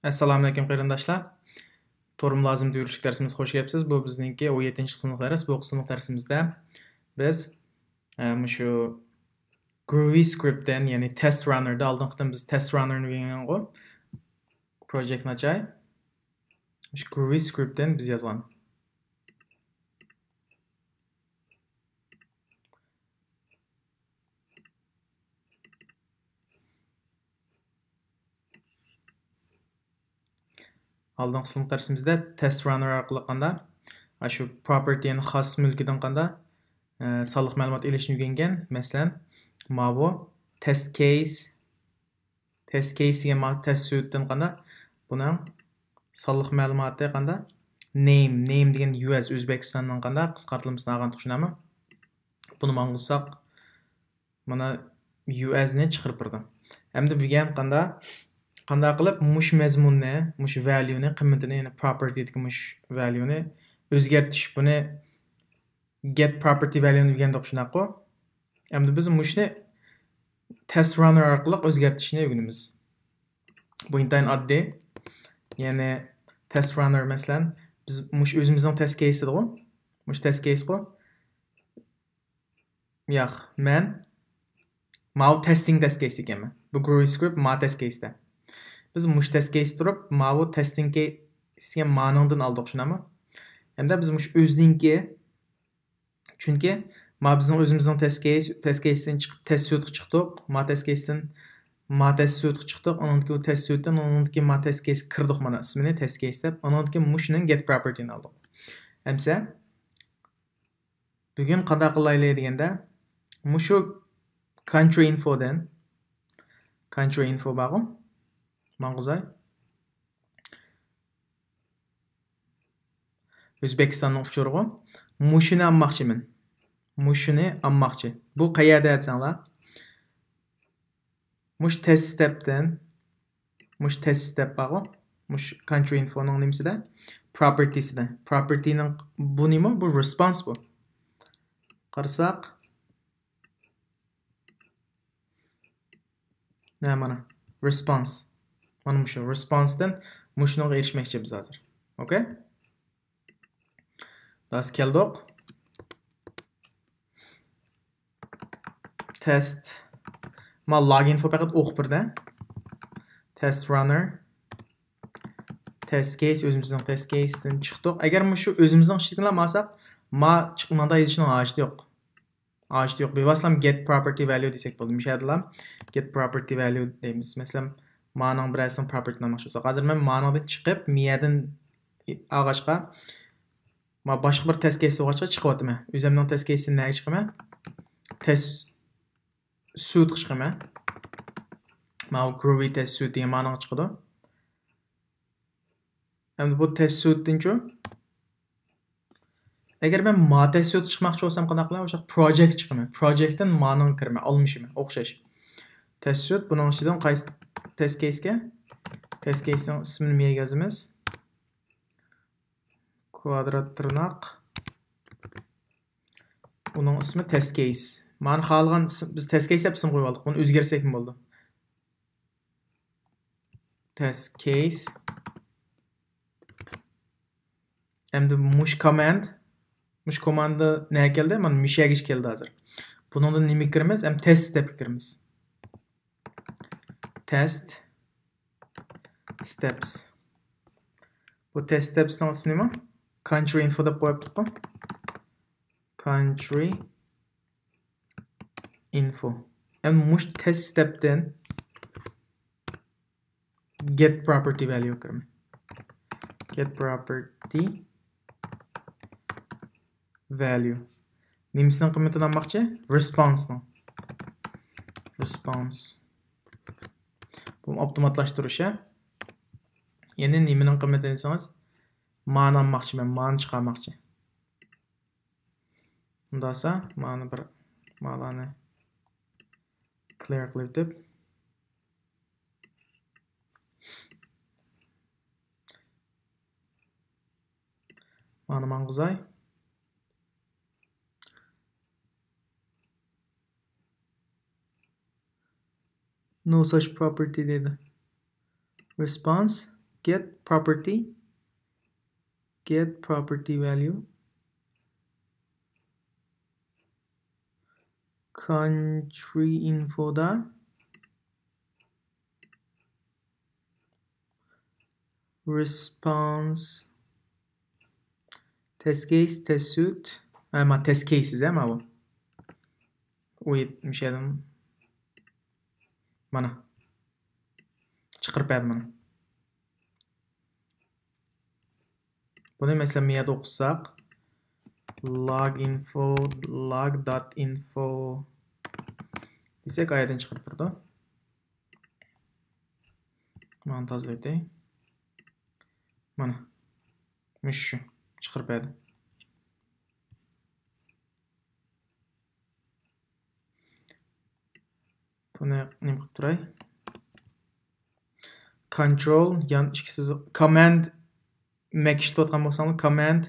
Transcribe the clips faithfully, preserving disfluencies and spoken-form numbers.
ئەسسالامۇئەلەيكۇم قېرىنداشلار. تور مۇلازىمىتى يۈرۈشلۈك دەرسىمىزگە خوش كەپسىز. بۇ بىزنىڭكى ئون يەتتىنچى قىسىملىق دەرس. بۇ قىسىملىق دەرسىمىزدە بىز، ئە، مۇشۇ GroovyScriptتىن، يەنى تېست راننېردا، ئالدىنقى قېتىم بىز تېست راننېرنى ئۆگەنگەنغۇ. پروجېكتنى ئاچاي. مۇشۇ GroovyScriptتىن بىز يازغان. ئالدىنقى سىنىپ دەرسىمىزدە تېست راننېر ئارقىلىق قاندا، ئاشۇ پروپېرتىنى خاس مۈلكىدىن قاندا، ئە، سانلىق مەلۇمات ئېلىشنى ئۆگەنگەن. مەسىلەن، ماۋۇ تېست كېيس، تېست كېيس دېگەن ما تېست سۈيتتىن قاندا، بۇنىڭ سانلىق مەلۇماتى قاندا، نېيم، نېيم دېگەن يۇ ئېس، ئۆزبېكىستاننىڭ قاندا قىسقارتىلمىسىنى ئالغان تۇغۇشنامە. بۇنى ماڭغۇزساق، مانا يۇ ئېسنى چىقىرىپ بېرىدۇ. ئەمدى بۈگۈن قاندا، قانداق قىلىپ مۇشۇ مەزمۇننى، مۇشۇ ۋەليۇنى، قىممىتىنى، يەنى پروپېرتىدىكى مۇشۇ ۋەليۇنى ئۆزگەرتىش، بۇنى گېت پروپېرتى ۋەليۇنى ئۆگەندۇق، شۇنداققۇ؟ ئەمدى بىز مۇشۇنى تېست راننېر ئارقىلىق ئۆزگەرتىشنى ئۆگىنىمىز. بۇ ئىنتايىن ئاددىي. يەنى تېست راننېر، مەسىلەن، بىز مۇشۇ ئۆزىمىزنىڭ تېست كېيسىدىغۇ؟ مۇشۇ تېست كېيسقۇ؟ ياق، مەن ماۋۇ تېستىڭ تېست كېيس ئىكەنمەن. بۇ GroovyScript ما تېست كېيستا. بىز مۇشۇ تېست كېيس تۇرۇپ، ماۋۇ تېستىڭ كېيسكە مانىڭدىن ئالدۇق، شۇنداقمۇ؟ ھەمدە بىز مۇشۇ ئۆزىنىڭكى، چۈنكى ما بىزنىڭ ئۆزىمىزنىڭ تېست كېيس، تېست كېيستىن چىقىپ تېست سۈيتقا چىقتۇق، ما تېست كېيستىن ما تېست سۈيتقا چىقتۇق، ئۇنىڭدىكى بۇ تېست سۈيتتىن، ئۇنىڭدىكى ما تېست كېيس كىردۇق، مانا ئىسمىنى تېست كېيس دەپ، ئۇنىڭدىكى مۇشۇنىڭ گېت پروپېرتىنى ئالدۇق. ئەمسە بۈگۈن قانداق قىلايلى دېگەندە، مۇشۇ كانترى ئىنفودىن، كانترى ئىنفو بارغۇ، ماڭغۇزاي. ئۆزبېكىستاننىڭ ئۇچۇرىغۇ. مۇشۇنى ئالماقچىمەن. مۇشۇنى ئالماقچى. بۇ قەيەردە دېسەڭلار، مۇشۇ تېست ستېپتىن، مۇشۇ تېست ستېپ بارغۇ، مۇشۇ كانترى ئىنفونىڭ نېمىسىدە؟ پروپېرتىسىدە. پروپېرتىنىڭ بۇ نېمە؟ بۇ رېسپونس بۇ. قارىساق، نە مانا، رېسپونس. مانا مۇشۇ رېسپونستىن مۇشۇنىڭغا ئېرىشمەكچى بىز ھازىر. ئوكەي؟ داس كەلدۇق. تېست. ما لاگ ئىنفو پەقەت ئوقۇپ بېرىدۇ. تېست راننېر. تېست كېيس، ئۆزىمىزنىڭ تېست كېيستىن چىقتۇق. ئەگەر مۇشۇ ئۆزىمىزنىڭ ئىچىدىكىلا مالساق، ما چىقمىغاندا يېزىشنىڭ ھاجىتى يوق. ھاجىتى يوق. بىۋاسىتىلا گېت پروپېرتى ۋەليۇ دېسەك بولىدۇ. مۇشۇ يەردىلا گېت پروپېرتى ۋەليۇ دەيمىز. مەسىلەن، مانىڭ بىرەرسىنىڭ پروپېرتىنى ئالماقچى بولساق. ھازىر مەن مانىڭدىن چىقىپ، مىيەدىن ئالغاچقا، ما باشقا بىر تېست كېيس بولغاچقا چىقىۋاتىمەن. ئۆزۈمنىڭ تېست كېيستىن نەگە چىقىمەن؟ تېست سۈيتقا چىقىمەن. ماۋۇ گروۋى تېست سۈيت دېگەن مانىڭغا چىقىدۇ. ئەمدى بۇ تېست سۈيتتىنچۇ؟ ئەگەر مەن ما تېست سۈيتقا چىقماقچى بولسام قانداق قىلىمەن؟ ئوشۇ پروجېكت چىقىمەن. پروجېكتتىن مانىڭغا كىرىمەن، ئالمىشىمەن، ئوخشاش. تېست سۈيت، بۇنىڭ ئىچىدىن قايسى تېست كېيسكە؟ تېست كېيسنىڭ ئىسمىنى مىيەگە يازىمىز. كۋادرات تىرناق. ئۇنىڭ ئىسمى تېست كېيس. مانا خالىغان ئىسىم، بىز تېست كېيس دەپ ئىسىم قويۇپ ئالدۇق. بۇنى ئۆزگەرتسەكمۇ بولىدۇ. تېست كېيس. ئەمدى مۇش كوماند، مۇش كوماندا نەگە كەلدى؟ مانا مۇش يەرگىچە كەلدى ھازىر. بۇنىڭدىن نېمىگە كىرىمىز؟ ئەمدى تېست ستېپكە كىرىمىز. تېست ستېپس. بۇ تېست ستېپسنىڭ ئىسمى نېمە؟ كانترى ئىنفو دەپ قويۇپتۇققۇ. كانترى ئىنفو. ئەمدى مۇشۇ تېست ستېپتىن گېت پروپېرتى ۋەليۇ كىرىمەن. گېت پروپېرتى ۋەليۇ. نېمىسىنىڭ قىممىتىنى ئالماقچى؟ رېسپونسنىڭ. رېسپونس. بۇ ئاپتوماتلاشتۇرۇش، ھە؟ يەنى نېمىنىڭ قىممىتىنى دېسىڭىز، مانى ئالماقچىمەن، مانى چىقارماقچى. ئۇنداقسا، مانا بىر مالارنى كلىير قىلىۋېتىپ. مانا ماڭغۇزاي. No such property دەيدۇ. رېسپونس. get property، get property value، country info دا، response، test case، test suite، ھە، ما test cases، ھە، ما بۇ. Wait، مۇشۇ يەردىن. مانا. چىقىرىپ بەردى مانا. بۇنى مەسىلەن، مۇ يەردە ئوقۇساق، log info، log dot info دېسەك، ئايەردىن چىقىرىپ بېرىدۇ. مانا تازىلايتتى. مانا. مۇشۇ. چىقىرىپ بەردى. بۇنى نېمە قىلىپ تۇراي؟ Control، يان ئىككى سىزىق، command، مەك ئىشلىتىۋاتقان بولساڭلار، command،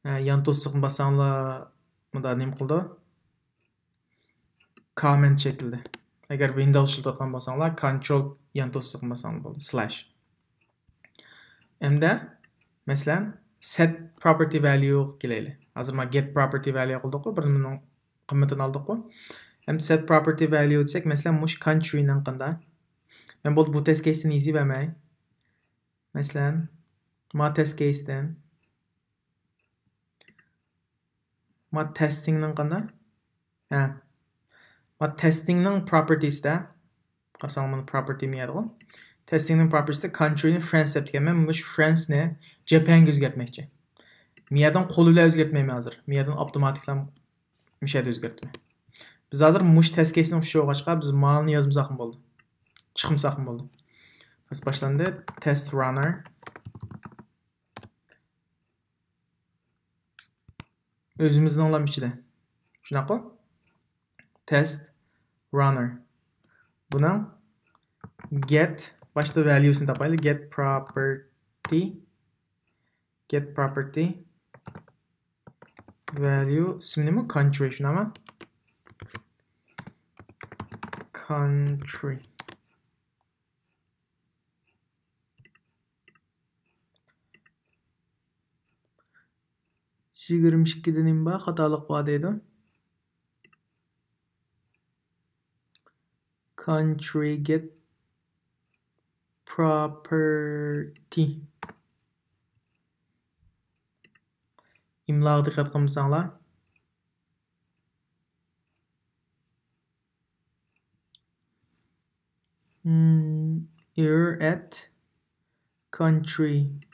ئە، يان توسۇقنى باسساڭلار، مۇندا نېمە قىلىدۇ؟ Comment شەكلىدە. ئەگەر Windows ئىشلىتىۋاتقان بولساڭلار، control يان توسۇقنى باسساڭلار بولدى، slash. ئەمدى، مەسىلەن، set property value غا كېلەيلى. ھازىر مانا get property value قىلدۇققۇ، بىر نېمىنىڭ قىممىتىنى ئالدۇققۇ. ئەمدى set property value دېسەك، مەسىلەن، مۇشۇ country نىڭ قانداق؟ مەن بولدى بۇ test case نى يېزىۋەرمەي. مەسىلەن، ما test case دىن. ما testing نىڭ قانداق؟ ھە. ما testing نىڭ properties دە. قارىساڭ، مانا property مۇ يەردىغۇ. Testing نىڭ properties دە country نى France دەپتىكەنمەن. مۇشۇ France نى Japan گە ئۆزگەرتمەكچى. مۇ يەردىن قول بىلەن ئۆزگەرتمەيمەن ھازىر. مۇ يەردىن ئاپتوماتىكلا مۇشۇ يەردە ئۆزگەرتىمەن. بىز ھازىر مۇشۇ test case نىڭ ئۇچى بولغاچقا، بىز مانىنى يازمىساقمۇ بولدى. چىقمىساقمۇ بولدى. بەس، باشلاندى. Test runner. ئۆزىمىزنىڭلا ئىچىدە. شۇنداققۇ؟ Test runner. بۇنىڭ get، باشتا value سىنى تاپايلى. Get property. Get property. Value ئىسمى نېمە؟ Country، شۇنداقمۇ؟ Country. يىگىرمە ئىككىدە نېمە بار؟ خاتالىق بار دەيدۇ. Country get property. ئىملاغا دىققەت قىلمىساڭلار. Hmm, error at country.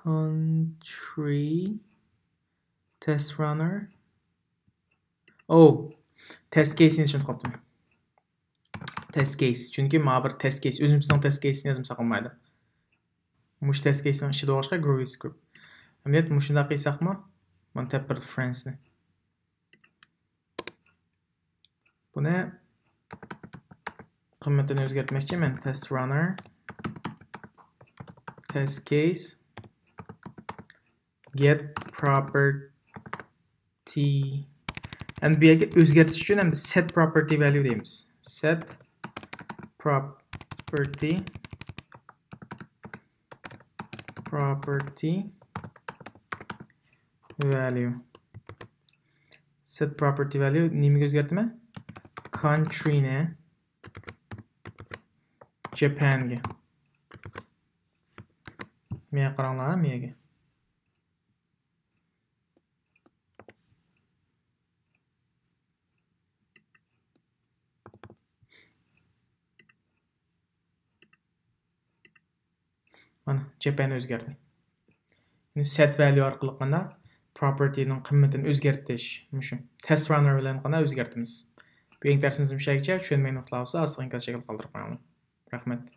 Country test runner. ئوو، test case نى چۈشىنىپ قاپتىمەن. Test case. چۈنكى مانا بىر test case. ئۆزىمىزنىڭ test case نى يازمىساق بولمايدۇ. مۇشۇ test case نىڭ ئىچىدە بولغاچقا Groovy script. ئەمدى مۇشۇنداق قىلساقمۇ، مانا تەپ بېرىدۇ France نى. بۇنى قىممىتىنى ئۆزگەرتمەكچى مەن. Test runner test case get property. ئەمدى بۇ يەرگە ئۆزگەرتىش ئۈچۈن ئەمدى set property value دەيمىز. Set property، property value. Set property value نېمىگە ئۆزگەرتىمەن؟ Country نى Japan گە. مېيە قاراڭلار، مېيەگە. مانا، Japan ئۆزگەردى. يەنى set value ئارقىلىق مانا property نىڭ قىممىتىنى ئۆزگەرتىش، مۇشۇ test runner بىلەن قانا ئۆزگەرتىمىز. بۈگۈنكى دەرسىمىز مۇشۇ يەرگىچە. چۈشەنمىگەن نۇقتىلار بولسا ئاستىغا ئىنكاس شەكلىدە قالدۇرۇپ قويۇڭلار. رەھمەت.